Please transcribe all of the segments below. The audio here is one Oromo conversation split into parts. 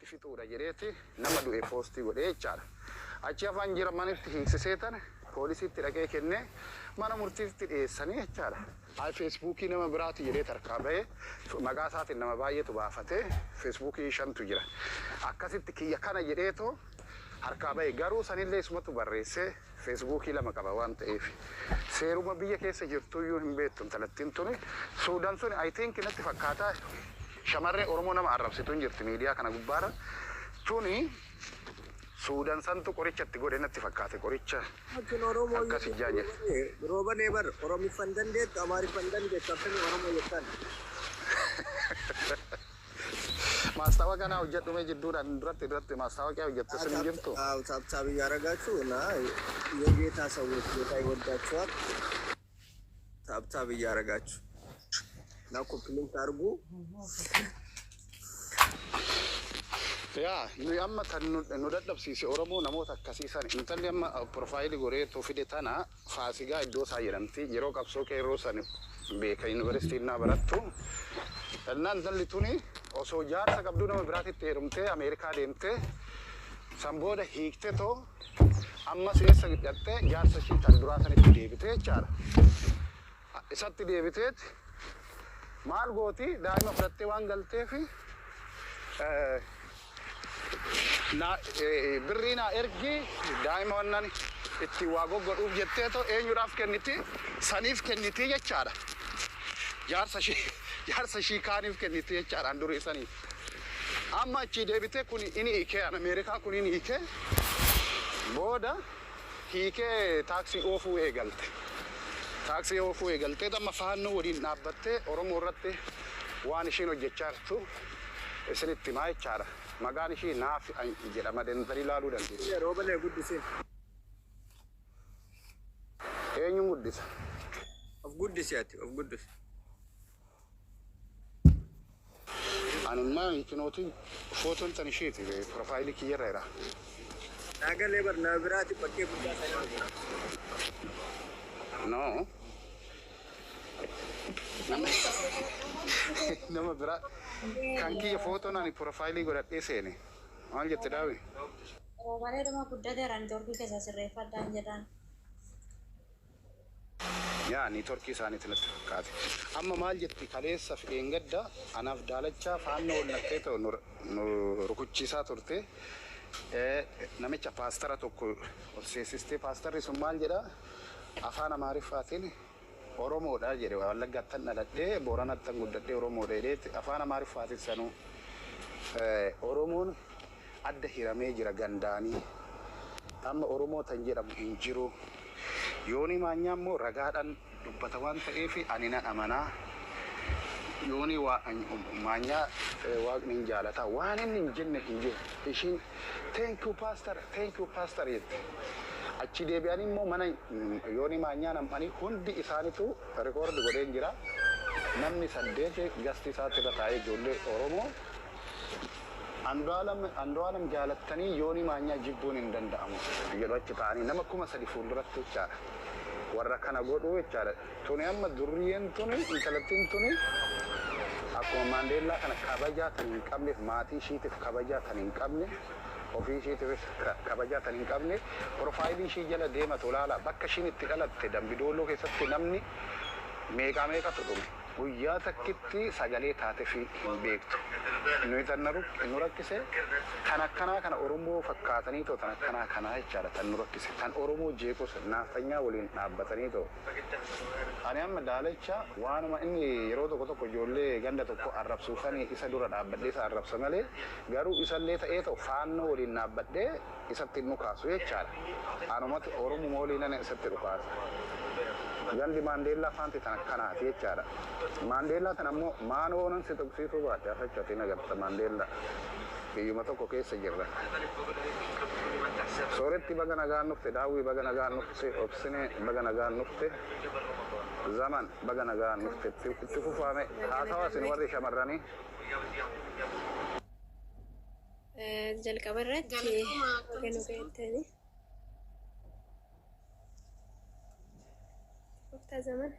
itti fixuudha jedheeti nama du'e poostii godhee jechaadha. Achi afaan Jarmanitti hiiksisee tana poolisiitti dhaqee kennee mana murtiitti dhiyeessanii jechaadha. Ayi feesbuukii nama biraati jedhee tarkaa bahe maqaa isaatiin nama baay'eetu baafatee feesbuukii shantu jira. Akkasitti kiyya kana jedheetoo harkaa bahe garuu sanillee isumatu barreessee feesbuukii lama qaba waan ta'eef. Seeruma biyya keessa jirtuyyuu hin beektu intalattiin tuni. Suudan suni I think natti fakkaata shamarree Oromoo nama arrabsitu hin jirti miidiyaa kana gubbaarra. Tuni Suudan santu qoricha itti godhe natti fakkaate qoricha Kun Oromoo akkas ijaan jedhe. Roobanee bar Oromiffan dandeettu Amaariffan dandeettu akkami Oromoo jettan. Maastaawoqiyaa naa hojjedhu mee jidduudhaan duratti duratti maastaawoqiyaa hojjette sun hin jirtu. አዎ ታብ ታብ እያደረጋችሁ እና የጌታ ሰዎች ጌታ ይወዳችኋል። ታብ ታብ እያደረጋችሁ እና ኮፒ ሊንክ አድርጉ። Yaa nuyi amma kan nu nu dadhabsiise Oromoo namoota akkasii sana intalli amma profaayilii godheetu fide tana Faasigaa iddoo isaa jedhamti yeroo qabsoo qeerroo san beeka yuunivarsiitii innaa barattu. Innaa intalli tuni osoo jaarsa qabduu nama biraatitti heerumtee Ameerikaa deemtee san booda hiikte too ammas eessa dhaqxee jaarsa ishii tan duraa sanitti deebitee jechaadha. Isatti deebiteet maal gooti daa'ima fudhattee waan galteefi naa birrii naa ergi daa'ima wannan itti waa goggodhuuf jetteetoo eenyudhaaf kenniti saniif kenniti jechaadha. Jaarsa ishii jaarsa ishii kaaniif kenniti jechaadha an durii saniif. Amma achii deebitee kun inni hiikee an Ameerikaa kun inni hiikee booda hiikee taaksii oofuu eegalte. Taaksii oofuu eegaltee amma faannoo waliin dhaabbattee Oromoo irratti waan ishiin hojjechaa jirtu isinitti himaa jechaadha. Maqaan ishii Naafi jedhama deemtanii ilaaluu dandeessu. Roobalee guddisi. Eenyuun guddisa? Of guddisi ati of guddisi. Anummaa kinooti footoon tan ishiiti profaayilii kiyyarra jira. Naagalee bar nama biraati bakkee guddaa sana. No. Nama nama biraa kan kiyya footoon ani profaayilii godhadhee seene. Maal jette daawi? Roobalee dhuma guddateera niitoorkii keessa sirreeffadhaan jedhaan. Yaa niitoorkii isaaniitti natti fakkaate. Amma maal jetti kaleessa fi dheengadda anaaf daalachaa faannoo wal naqxee ta'u nu nu rukuchiisaa turte. Namicha paastara tokko ol seensistee paastarri sun maal jedha afaan Amaariffaatiin Oromoodha jedhe Wallaggaattan dhaladhee Booranattan guddadhee Oromoodha jedheeti afaan Amaariffaatiin sanuu Oromoon adda hiramee jira gandaanii amma Oromoo tan jedhamu hin jiru Yoonii Maanyaa immoo ragaadhaan dubbata waan ta'eef ani nan amanaa Yoonii Maanyaa Waaqni hin jaalata waan inni hin jenne hin jiru ishiin thank you pastor thank you pastor jette achi deebi'anii immoo mana Yoonii Maanyaa nam'anii hundi isaanitu record godheen jira namni saddeeti gasti isaatti irra taa'ee ijoollee Oromoo Andu'aalam Andu'aalam jaalattanii Yoonii Maanyaa jibbuun hin danda'amu jedhu achi taa'anii nama 3000 fuulduratti jechaadha. Warra kana godhu jechaadha. Tuni amma durriyyeen tuni intalattiin tuni akkuma Maandeellaa kana kabajaa tan hin qabneef maatii ishiitiif kabajaa tan hin qabne ofii ishiitiifis kabajaa tan hin qabne profaayilii ishii jala deematu ilaala bakka ishiin itti dhalatte Dambidooloo keessatti namni meeqaa meeqatu dhume. Guyyaa takkitti sagalee taatefii hin beektu. Nuyi tan nu rakkise tan akkanaa kana Oromoo fakkaatanii too tan akkanaa kanaa jechaadha tan nu rakkise. Tan Oromoo jeequs naafxanyaa waliin dhaabbatanii too. Ani amma daalacha waanuma inni yeroo tokko tokko ijoollee ganda tokko arrabsuufani isa dura dhaabbadhee isa arrabsa malee garuu isallee ta'ee too faannoo waliin dhaabbadhee isatti hin dhukaasu jechaadha. Anumatu Oromuma waliinan isatti dhukaasa. Gandi Maandeellaa faanti tan akkanaati jechaadha. Maandeellaa tan ammoo maanoo nan si tuqsiisuu baadhe afachu ati hin agarta Maandeellaa. Biyyuma tokko keessa jirra. Sooretti baga nagaan dhufte, Daawwii baga nagaan dhufte, Obsinee baga nagaan dhufte, Zaman baga nagaan dhufte. Itti fufaame haasawa isin warri shamarranii. Jalqaba irratti Galatoomaa baga nu akkam jirtu? geettani. Gooftaa zaman.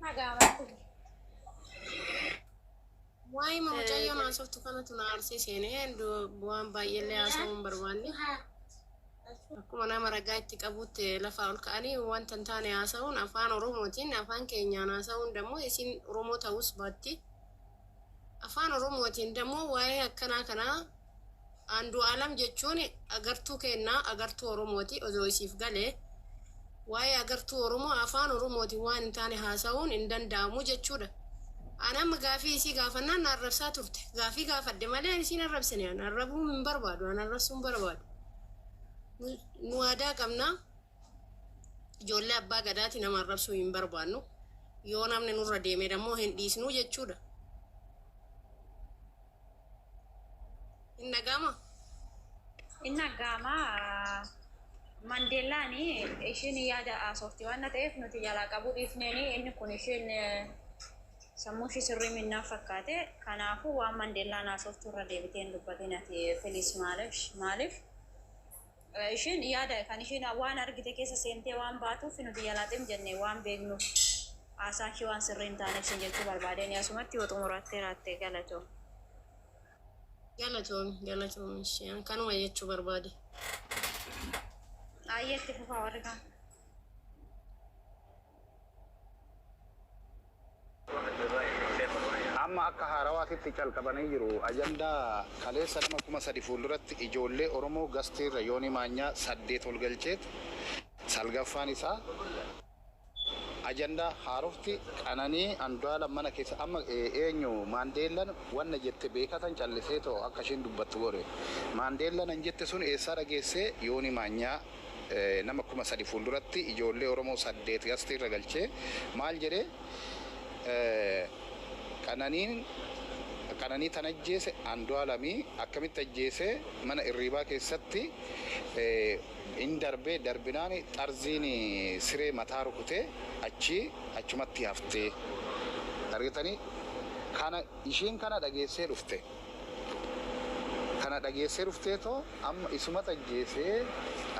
Nagaa baatu. Waa'ee mucayyoo haasoftu kanatu na aarsee seenee waan baay'eellee haasa'uu hin barbaanne. Akkuma nama ragaa itti qabutti lafaa ol ka'anii wanta hin taane haasa'uun afaan Oromootiin afaan keenyaan haasa'uun dammoo isin Oromoo ta'us baatti. Afaan Oromootiin dammoo waa'ee akkanaa kanaa Andu'aalam jechuun agartuu kennaa agartuu Oromooti osoo isiif galee waa'ee agartuu Oromoo afaan Oromootiin waan hin taane haasa'uun hin danda'amu jechuudha. Ani amma gaafii isii gaafannaan na arrabsaa turte. Gaafii gaafadhe malee ani isiin arrabsine. Ani arrabuu hin barbaadu. Ani arrabsuu hin barbaadu. Nu aadaa qabna. Ijoollee abbaa gadaati nama arrabsuu hin barbaannu. Yoo namni nurra deeme dammoo hin dhiisnuu jechuudha. Hin dhaga'ama? Inni aggaama Mandeellaan ishiin yaada haasofti waan ta'eef nuti jalaa qabuu dhiifneeni inni kun ishiin sammuu ishii sirrii minnaa fakkaate. Kanaafuu waan Mandeellaan haasoftu irra deebitee hin dubbatin ati, please. Maaliif ishiin yaada kan ishiin waan argite keessa seentee waan baatuuf nuti jalaa xim jenne waan beeknuuf haasaan ishii waan sirrii hin taaneef sin jechuu barbaadeen. Asumatti yoo xumurattee raatte galatoo. Galatoomi, galatoomi ishee kanuma jechuu barbaade. Ayyeetti fufaa warri kaan. Amma akka haarawaatitti calqabanii jiru. Ajandaa kaleessa nama 3000 fuulduratti ijoollee Oromoo gastiirra Yoonii Maanyaa saddeet ol galcheet salgaffaan isaa ajandaa haarofti Qananii Andu'aalam mana keessa amma eenyu Maandeellan wanna jette beekatan callisee too akka isheen dubbattu godhe. Maandeellan an jette sun eessaa dhageessee? Yoonii Maanyaa nama 3000 fuulduratti ijoollee Oromoo saddeet gastiirra galchee maal jedhee? Qananiin Qananii tan ajjeese Andu'aalamii. Akkamitti ajjeese? Mana irriibaa keessatti in darbee darbinaan xarziin siree mataa rukutee achi achumatti haftee. Argitanii, kana ishiin kana dhageessee dhufte. Kana dhageessee dhufteetoo amma isumata ajjeesee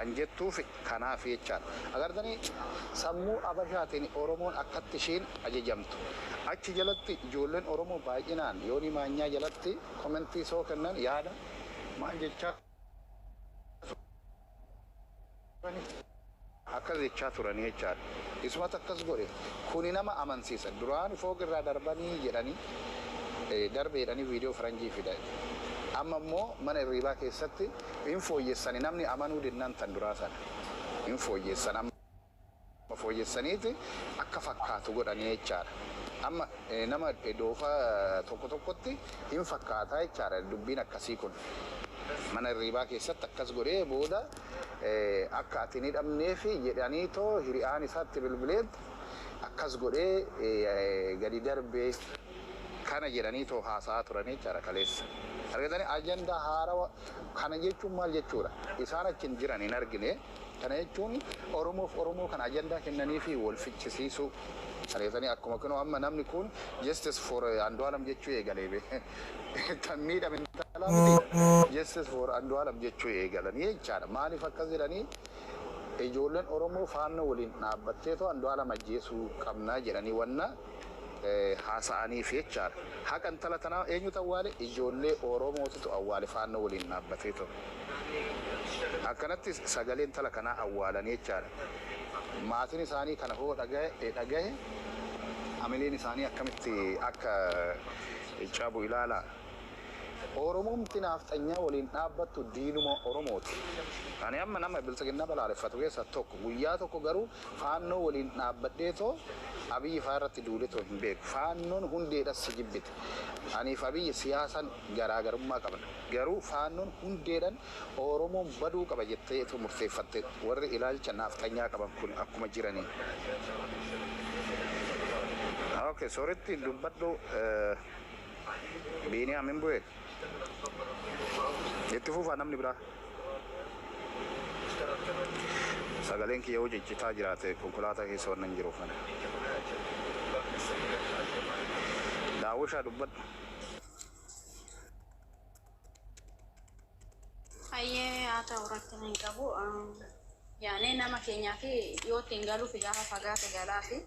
an jettuuf kanaaf jechaadha. Agartanii, sammuu Abashaatiin Oromoon akkatti ishiin ajajamtu. Achi jalatti ijoolleen Oromoo baay'inaan Yoonii Maanyaa jalatti commentii soo kennan yaada maal jechaa turani? Akkas jechaa turanii jechaadha. Isumatu akkas godhe. Kuni nama amansiisa. Duraan fooq irraa darbanii jedhanii darbe jedhanii viidiyoo faranjii fida. Amma immoo mana hirriibaa keessatti hin fooyyessani, namni amanuu dinnaan tan duraa sana. Hin fooyyessan, amma fooyyessaniiti akka fakkaatu godhanii jechaadha. Amma nama doofa tokko tokkotti hin fakkaataa jechaadha dubbiin akkasii kun. Mana hirriibaa keessatti akkas godhee booda akka ati hin hidhamneefi jedhanii too hiriyaan isaatti bilbileet akkas godhee gadi darbee kana jedhanii too haasa'aa turanii jechaadha kaleessa. Argatanii, ajandaa haarawa kana jechuun maal jechuudha? Isaan achi hin jiran, hin argine. Kana jechuun Oromoof Oromoo kana ajandaa kennanii fi wal fichisiisuu. Argatanii, akkuma kunoo amma namni kun "Justice for Andu'aalam" jechuu eegalee be. Kan miidhame intalaa miti. "Justice for Andu'aalam" jechuu eegalanii jechaadha. Maaliif akkas jedhanii? Ijoolleen Oromoo Faannoo waliin dhaabbatteetoo Andu'aalam ajjeesuu qabnaa jedhanii wanna haasa'aniif jechaadha. Haqa intala tanaa eenyutu awwaale? Ijoollee Oromootitu awwaale Faannoo waliin dhaabbateetoo. Akkanatti sagalee intala kanaa awwaalanii jechaadha. Maatiin isaanii kana hoo dhagahe amiliin isaanii akkamitti akka cabu ilaalaa. Oromumti naafxanyaa waliin dhaabbattu diinuma Oromooti. Ani amma nama biltsiginnaa balaaleffatu keessaa tokko. Guyyaa tokko garuu Faannoo waliin dhaabbadheetoo Abiyyi faa irratti duuletoo hin beeku. Faannoon hundeedhas si jibbite. Aniif Abiyyi siyaasan garaagarummaa qabna. Garuu Faannoon hundeedhan Oromoon baduu qaba jetteetu murteeffatte, warri ilaalcha naafxanyaa qaban kun akkuma jiranii. Okay, soritti dubbadhu, Biiniyaam hin bu'e. Itti fufaa namni biraa. Sagaleen kiyya hoo ciccitaa jiraate konkolaataa keessa wannan jiruuf kana. Daawwishaa, dubbadhu. Hayyee, haa ta'u, rakkina hin qabu. Yaanee nama keenyaa fi dhiyootti hin galuufi gaafa fagaate galaa fi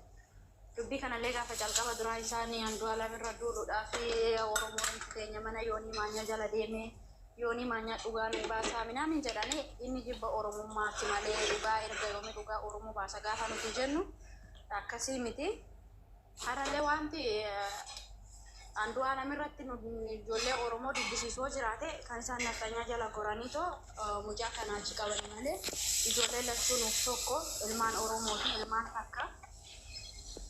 Dubbii kanallee gaafa calqaba duraa isaanii Andu'aalam irra duuluudhaaf Oromoon keenya mana Yoonii Maanyaa jala deemee Yoonii Maanyaa dhugaa nu baasaa minaamin jedhanii, inni jibba Oromummaatti malee dhugaa erga yoomii dhugaa Oromoo baasa gaafa nuti jennu akkasii miti. Harallee wanti Andu'aalam irratti ijoollee Oromoo dubbisiisoo jiraate kan isaan nafxanyaa jala goraniitoo mucaa kana achi qaban malee, ijoollee lachuu nuuf tokko, ilmaan Oromooti, ilmaan takka.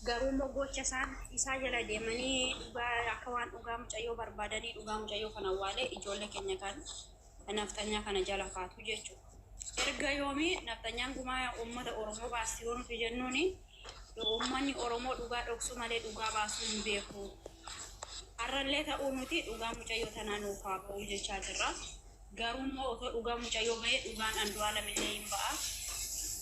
Garuu immoo gocha isaan isaa jala deemanii dhugaa akka waan dhugaa mucayyoo barbaadanii dhugaa mucayyoo kana awwaalee ijoollee keenya kan nafxanyaa kana jala kaatu jechuudha. Erga yoomii nafxanyaan gumaa uummata Oromoo baasti yoo nuti jennuuni, uummanni Oromoo dhugaa dhoksuu malee dhugaa baasuu hin beeku. Har'allee ta'uu nuti dhugaa mucayyoo tanaa nuuf haa ba'u jechaa jirra. Garuu immoo otoo dhugaa mucayyoo bahee dhugaan Andu'aalamillee hin ba'a.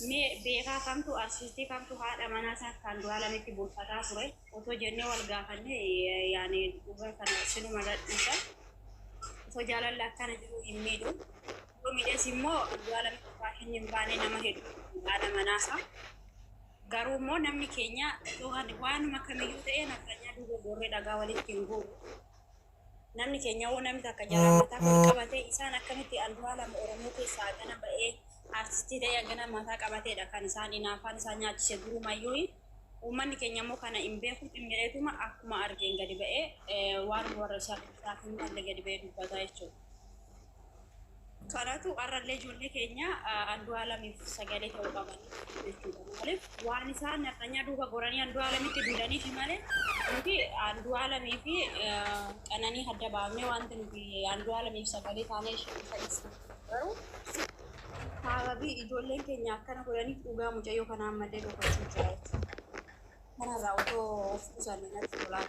Mee beekaa kamtu, artistii kamtu haadha manaa isaa akka Andu'aalamitti bulfataa ture otoo jennee wal gaafanne, yaani dhugaa kana sinuma gadhiisa. Osoo jaalalli akkana jiru hin miidhu. Yoo miidhes immoo Andu'aalamitti faashinni hin baane nama hedduu haadha manaasaa. Garuu immoo namni keenya waanuma kamiyyuu ta'e nafxanyaa duuba gorree dhagaa walitti hin guuru. Namni keenya hoo namni takka jalaa mataa kan qabate isaan akkamitti Andu'aalam Oromoo keessaa hagana ba'ee artistii ta'ee hagana mataa qabateedha kan isaan inaafaan isaan nyaachise durumayyuu. Uummanni keenya immoo kana hin beeku, ximmireetuma akkuma argeen gadi ba'ee waan warra isaaf hin malle gadi ba'ee dubbataa jechuudha. Kanatu har'allee ijoollee keenya Andu'aalamiif sagalee ta'uu qaban jechuudha. Maaliif waan isaan nafxanyaa duuba goranii Andu'aalamitti duudaniif malee, nuti Andu'aalamii fi Qananii adda baafnee wanti nuti Andu'aalamiif sagalee taanee isa ibsu, garuu sababii ijoolleen keenya akkana godhaniif dhugaa mucayyoo kana ammallee dhokachuu jira jechuudha. Kanarraa otoo of qusanne natti tolaa.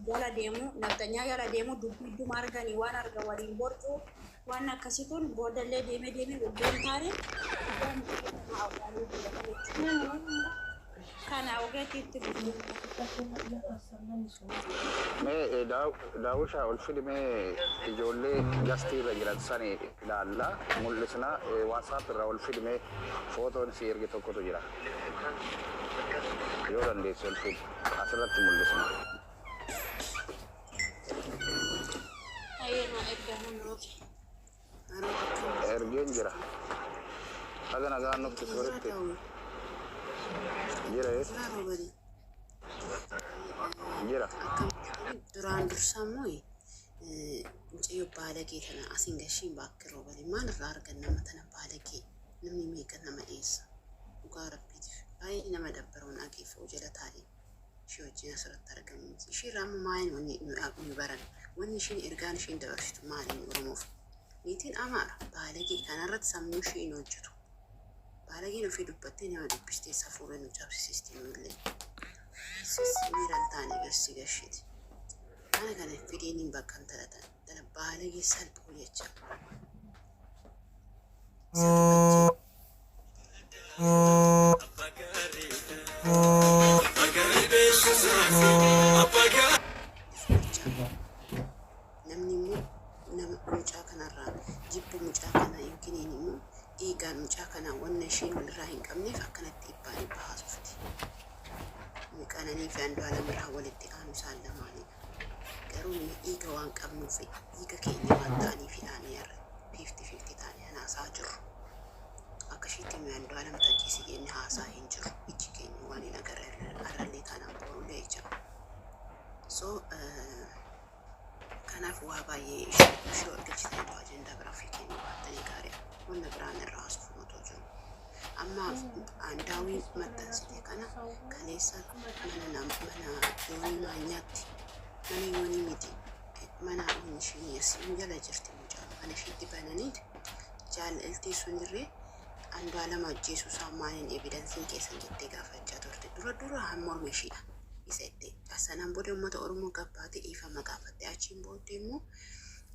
Jala deemu, nafxanyaa jala deemu, dubbii idduma arganii waan argan waliin borcuu, waan akkasii kun boodallee deemee deemee iddoon taane dhugaa mucayyoo kanaa awwaaluu jira jechuudha. Kana ogeetti itti fufu. Mee daawwishaa ol fidi, mee ijoollee gastii irra jiran sani ilaalla mul'isna. WhatsApp irraa ol fidi, mee footoon si erge tokkotu jira. Yoo dandeesse ol fidi, asirratti mul'isna. Ayyee, erga hundooti. Ergeen jira. Haga nagaan nutti sirriitti jira. Jira. Jira. Duraan dursaa immoo mucayyoo baalagee tana asiin gashiin baakkiroo bali maal irraa argan nama tana baalagee? Namni meeqa nama eessa? Dhugaa rabbiitiif baay'ee nama dabbaroon ageeffa'u jala taa'e ishee wajjin asirratti argamu. Ishee irraa amma maaliin wanni nu baran? Wanni isheen ergaan isheen dabarsitu maaliin Oromoof? Niitiin Amaara baalagee kanarratti sammuu ishee hin hojjetu. Baalageen ofii dubbattee nama dubbistee safuurra nu cabsisisti nullee. Miiraan taane garsi gashiti. Mana kana fideeniin bakka hin talatan. Tana baalagee salphoo jecha. Salphachee. Jecha. Namni immoo nama mucaa kanarraa jibba mucaa kanaa yookiin immoo dhiigaan mucaa kanaa wanna isheen walirraa hin qabneef akkanatti dhibbaa dhibba haasofti. Qananii fi Andu'aalam irraa walitti aanu isaan lamaanidha. Garuu nuyi dhiiga waan qabnuuf, dhiiga keenya waan ta'aniif hidhaanii har'a 50-50 ta'anii haasaa jirru. Akka ishiitti nuyi Andu'aalam tajjeese jennee haasaa hin jiru. Iji keenya waan hin agarre har'allee taanaan borullee jecha. So kanaaf waa baay'ee ishee argachitanii ajandaa biraa ofii kennuu baattanii gaariidha. Wanna biraan irraa haasofnu otoo jiru. Amma daawii maxxansite kana kaleessa mana mana Yoonii Maanyaatti, mana Yoonii miti, mana isheen asiin jala jirti mucaan, mana isheetti bananii jaalaltii sunirree Andu'aalam ajjeesuu isaa maaliin evidenceiin keessan jettee gaafachaa turte. Dura dura morma ishiidha. Isa itti sanaan booda uummata Oromoo gabbaate dhiifama gaafatte. Achiin booddee immoo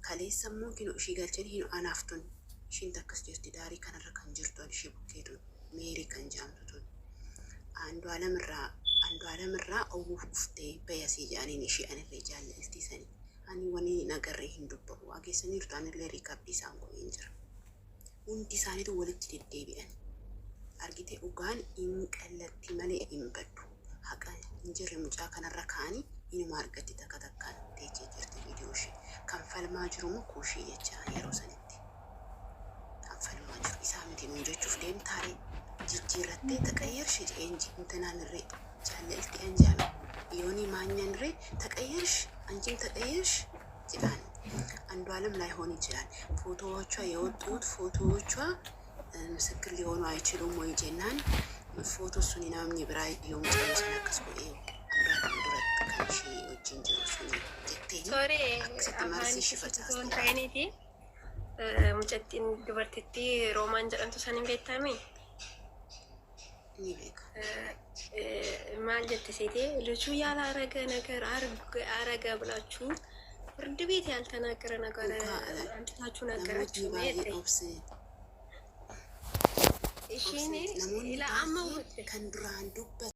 kaleessa immoo kinu ishii galchanii hin anaaf tun ishiin takkas jirti daarii kanarra kan jirtu an ishii bukkeetun Meerii kan jedhamtu tun Andu'aalam irraa owwuuf dhuftee bayasii jedhaniin ishii anirree jaallaltii sanii ani wani hin agarree hin dubba'u ageessaniirtu. Anillee recordii isaan godheen jira. Hundi isaaniitu walitti deddeebi'an. Argite, dhugaan hin qallatti malee hin baddu. Haqa hin jirre mucaa kanarra kaa'anii inuma argatti takka takkaan teechee jirti viidiyoo ishee. Kan falmaa jiru immoo kuushii jecha yeroo sanitti. Kan falmaa jiru isaa miti nuun jechuuf deemtaaree jijjiirrattee taqayyarshi jedheen intanaan irree jaallalti anjaame yoonii maanyan irree taqayyarsh አንቺም ተቀየርሽ ይላል። አንዱ አለም ላይሆን ይችላል። ፎቶዎቿ የወጡት ፎቶዎቿ ምስክር ሊሆኑ አይችሉም ወይ jennaan footoo suni namni biraa yoo mucayyoo sana akkas godhee Andu'aalem duratti kan ishee wajjin jiru suni jetteeni Sorry, akkasitti afaan marsii ishee osoo hin facaaste. ta'iniiti. Mucattiin dubartittii Roomaan jedhamtu san hin beektamii? Ni beeka. Maal jette seete ልጁ ያላረገ ነገር አረገ ብላችሁ ፍርድ ቤት ያልተናገረ ነገር Dhugaa አምጥታችሁ namootni ነገራችሁ baay'een obse Isheen namoonni ila amma baay'een kan duraan dubbatan.